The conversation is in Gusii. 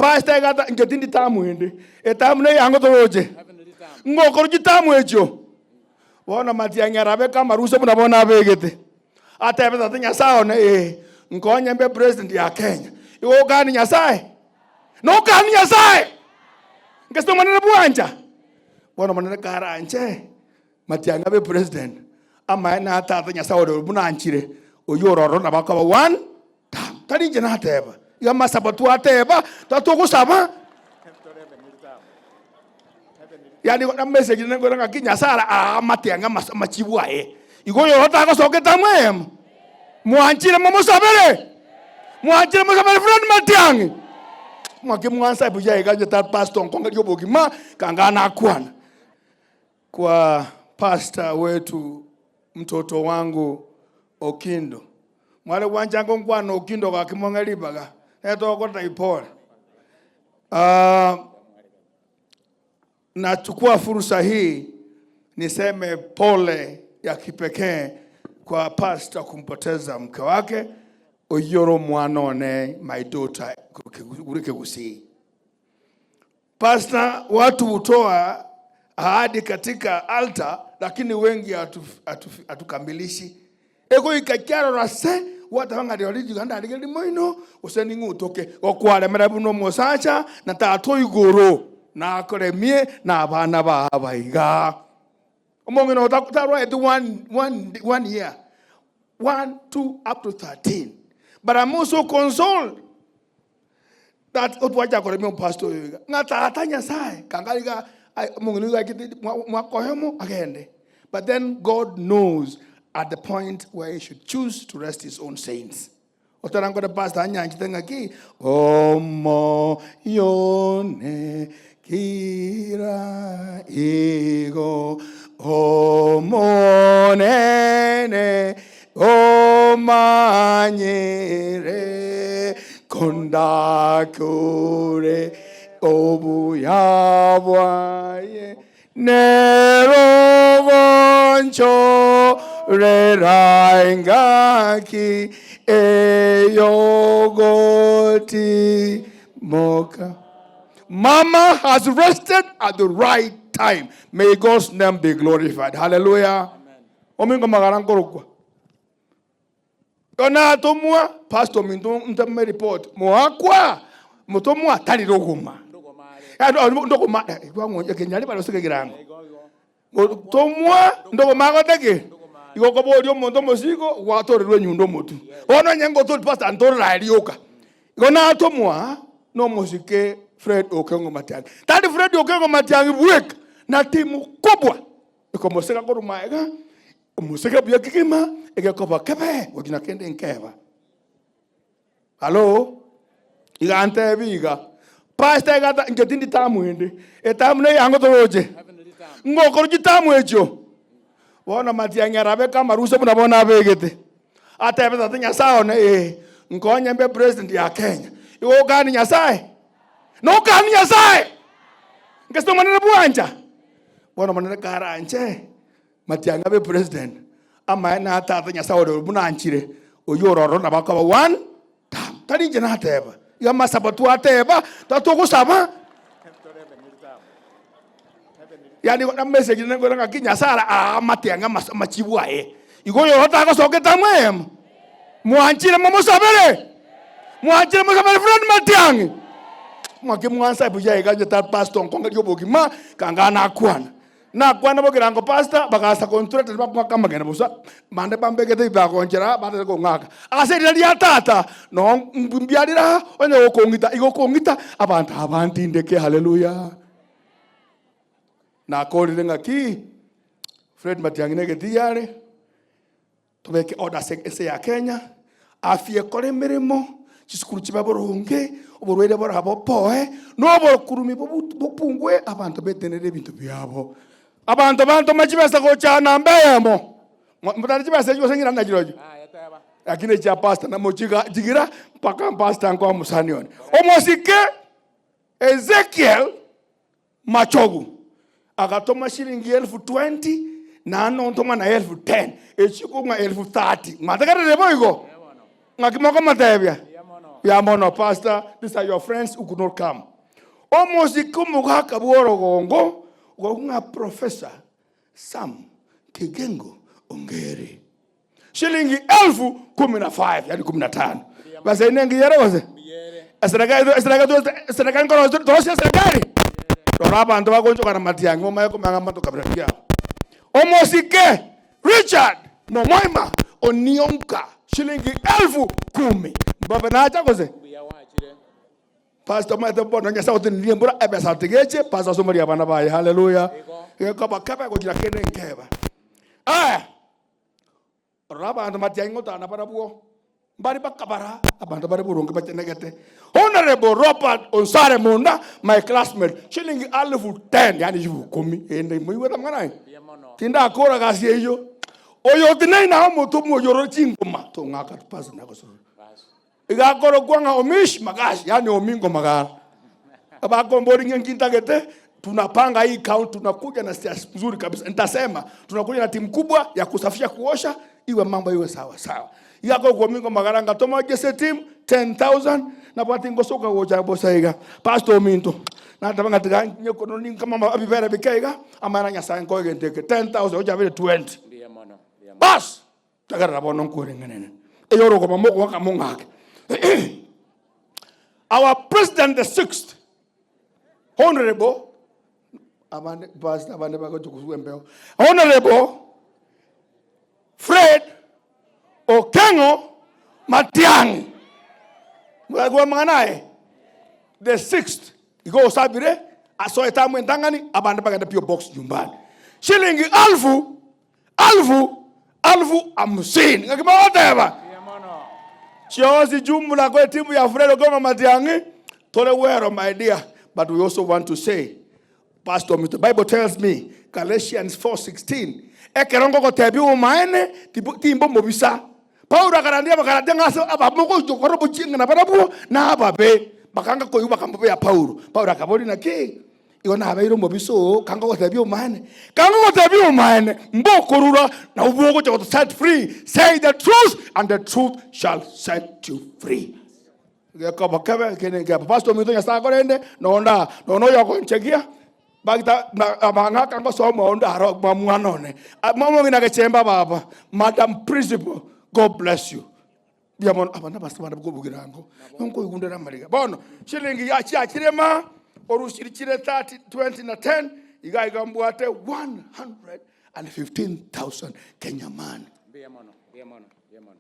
Pastor egata inche tindi tamu ende. Etamu neyango toroche. Ngokorwa chitamu echio. Bono matiang'i arabeke amarusa buna bono abegete. Atebe tata Nyasae one ee, nkonye mbe president ya Kenya. Igo okani Nyasae? Nokani Nyasae? Nkesete Omonene bwancha. Bono Omonene karanche, matiang'i abe president, amaene a tata Nyasae ore buna anchire, oyio ore ororo nabo akoba one term. Tari inche nateba, iga amasabo twateba, tatogosaba. Yaani igo message nere nkoira ng'aki Nyasae ara aa amatiang'i amas amachibu aye. Igo oyo otagosoka etamu eyemo, mwanchire momosabere, mwanchire mosabere Fred Matiang'i. Mwaki mwansa buya iga onye tari pastor onkong'eria obogima, kanga nakwana. Kwa pastor wetu mtoto wangu Okindo, mware gwancha ngonkwana Okindo gaki mong'e ribaga, nere togokora ipore. Ah, Nachukua fursa hii niseme pole ya kipekee kwa pastor kumpoteza mke wake oyio omwana one my daughter kure Kegusii. Pastor, watu hutoa ahadi katika altar, lakini wengi hatukamilishi. Egoika kiarora se gwateba ng'a rirorio riga ndarigererie moino, gose ning'utoke. Gokwaremera buna omosacha, na Tata o igoro nakoremie na abana bao abaiga. Omong'ina oyo tarwareti one, one, one year, one, two, up to 13. But I'm also consoled that otwacha koremia omopastor oyo iga, ng'a Tata Nyasaye, kanga iga omong'ina oyo achete mwaka oyomo agende. But then God knows at the point where he should choose to rest his own saints. Otarankore pastor anyanchete ng'aki omoyone kira igo omonene omanyire kondakure obuya bwaye Nero gonchorera engaki eyogotimoka. Mama has rested at the right time. May God's name be glorified. Hallelujah. Omingo magara nkorokwa. Natomwa pastor ominto nteme report moakwa motomwa tari rogoma ndogoma ekenyari bare ase ekegirango tomwa ndogoma agote ki igo okoboria omonto omosigo gwatorerwa enyundo omotwe bono onye ngotori pastor ntorere aye rioka igo natomwa na omosike Fred Okengo Matiang'i tari Fred Okengo Matiang'i bweka na timu kubwa ekomoseka korwa maega Omoseke buya kegima, egekoba kebe, gochia na kende nkeba. Halo? Iga antebi iga, Pastor iga ata inche tindi tamu ende, etamu neyango toroche. Ngokorwa chitamu echio, bono matiang'i arabeke amarusa buna bono abegete. Atebe tata Nyasae one ee, nkonye mbe president ya Kenya. Igo okani Nyasae? Nokani Nyasae? Nkesete Omonene bwancha? Bono Omonene karanche. Matiang'i abe president, amaene a Tata Nyasae ore buna anchire, oyio ore ororo nabo akoba one term. Tari inche nateba, iga amasabo twateba, tatogosaba. Yaani igo message nere nkoira ng'aki Nyasae ara aa amatiang'i amas amachibu aye. Igo oyo otagosoka etamu eyemo, mwanchire momosabere, mwanchire mosabere Fred Matiang'i. Mwaki mwansa buya iga onye tari pastor onkong'eria obogima, kanga nakwana. Nakwana bogirango pastor, bagasa kontureta tibakong'aka amagena bosa, bande bambegete bibagonchera batete kong'aka. Ase erira ria tata noo mbiarire aa, onye gokong'ita igo okong'ita, abanto aba bantindeke haleluya. Nakorire ng'aki, Fred Matiang'i na egetii are. Tobeke order ase ense ya Kenya, afya ekore emeremo, chisukuru chibe boronge, oborwaire bore bopoe, na obokurumi bopungwe, abanto betenere ebinto biabo. Abanto bantoma chibesa gocha namba eyemo, motari chibesa echio gose ng'ina nachirochio? Lakini echia pastor namochiga chigira mpaka pastor nkoa omosani one. Omosike Ezekiel Machogu agatoma shilingi elfu 20 naende ontoma na elfu 10 echio kong'a elfu 30 mwategerere boigo? Ng'aki mokomotebia? Mbuya mono pastor, these are your friends who could not come. Omosike omogaka bw'orogongo okorokwa ng'a Professor Sam Kigengo Ongeri. Shilingi elfu kumi na five, yani kumi na tano. Basa ine engiya ere gose? Eserikali eserikali eserikali nkoro torosie eserikali? Rora abanto bagonchokana matiang'i omanye komanya ng'a mbanto kabira ki aba. Omosike Richard Momoima Onionka shilingi elfu kumi. Mbabe nacha gose? Pastor omanyete bono Nyasae otenenirie embura ebesa tigeche pastor asomerie abana baye haleluya. Gekoba kebe gochira kende nkeba. Aya rora abanto matiang'i ngotana barabwo mbari bakabara abanto bare boronge bachenegete. Honorable Robert Onsare Munda my classmate shilingi alifu 10 yani shilingi ikomi ende moigwete amang'ana aya? Tindakora gasi eyio. Oyo oteneine aa omotomwa oyio orore chingoma tong'aka pastor nagosorora. Iga akorokwa ng'a Omish Magash, yaani Omingo Magara. Abakombori ng'a nki ntagete, tunapanga hii county, tunakuja na siasa nzuri kabisa. Nitasema tunakuja na timu kubwa ya kusafisha kuosha, iwe mambo iwe sawa sawa. Iga akorokwa Omingo Magara ngatoma jese team 10,000 nabwati ngosoka gocha bosa iga. Pastor ominto, nateba ng'a tiga nyekono ninkama ebibere bike iga, amang'ana Nyasaye nkoe egento eke 10,000 gocha abere 20. Bas! Tegerera bono nkwereng'enene eyorogoma mogoaka mong'ake. Our president the sixth honorable abande pastor abande bagocha kosubwa embeo honorable Fred Okengo Matiang'i mwaigwa amang'ana aye the sixth igo osabire asoete amo entang'ani abande bagende PO box nyumbani shilingi alfu Alfu, alfu hamsini. Ng'aki mogoteba? Chionsi jumla kwa etimu ya Fred Okengo Matiang'i tore wero my dear but we also want to say Pastor Mr. Bible tells me Galatians 4:16 ekero ngogotebia obomaene tibo- timba omobisa Paulo akarandia Abagalatia ng'a ase abamogocha gokora obochie ng'a nabarabwo nababe bakanga koigwa bakamobea Paulo. Paulo akaboria naki? Igo nabeire omobisa oo, kangogotebia omaene, kangogotebia omaene, mbokorura, nabwo bogocha goto set free, say the truth and the truth shall set you free. Gekoba kebe kende nkebe. Pastor ominto Nyasaye akorende, nonde aa, nonya oyogonchegia, bagita na abang'aka ngosoma onde aro mwa mwana one. Mama omong'ina gechemba baba, Madam Principal, God bless you. Mbuya mono aba nabase bande bakobugira ango nonkoigundera amariga bono shilingi ya chiachire ma orusiri chire 30 20 na 10 iga iga mbwate 115,000 Kenya money. Mbuya mono, mbuya mono, mbuya mono.